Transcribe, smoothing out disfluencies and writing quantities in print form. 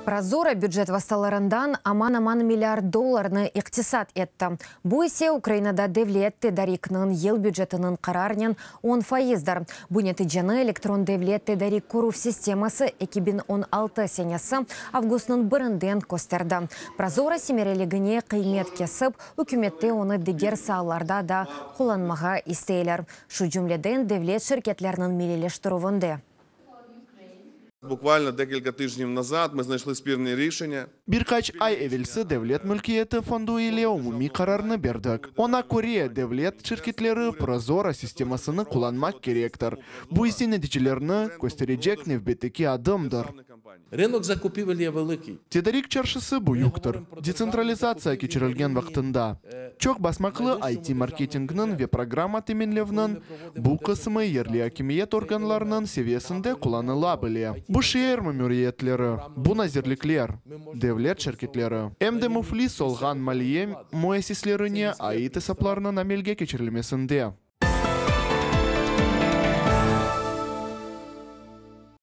ProZorro bücet vastalarından aman-aman milliard dollarnı iqtisat etti. Bu ise Ukrainada devlet tedarikniñ yıl bücetiniñ qararnen 10 faizdir. Bu neticeni elektron devlet tedarik körüv sisteması 2016 senesi avgustnıñ birinden kösterdi. ProZorro semereligine qıymet kesip, ükümette onı diger saalarda da qullanmağa isteyler, şu cümleden devlet şirketleriniñ milliyleştirüvinde. Буквально декілька тижнів назад ми знайшли спірне рішення. Bir qaç ay evelsi Devlet mülkiyeti fondu ile umumiy qararnı berdik. Oña köre, devlet şirketleri ProZorro sistemasını qullanmaq kerektir. Bu ise neticelerni kösterecek nevbetteki adımdır. Ринок закупівель є великий. Tedarik çarşısı büyüktir. Detsentralizatsiya keçirilgen vaqtında, çoq basmaqlı IT-marketingniñ ve programma teminlevniñ bu qısmı yerli akimiyet organlarınıñ seviyesinde qullanıla bile. Bu şeer memuriyetleri, bu nazirlikler, devlet şirketleri, em de müflis olğan maliye müessislerine ait esaplarnıñ amelge keçirilmesinde.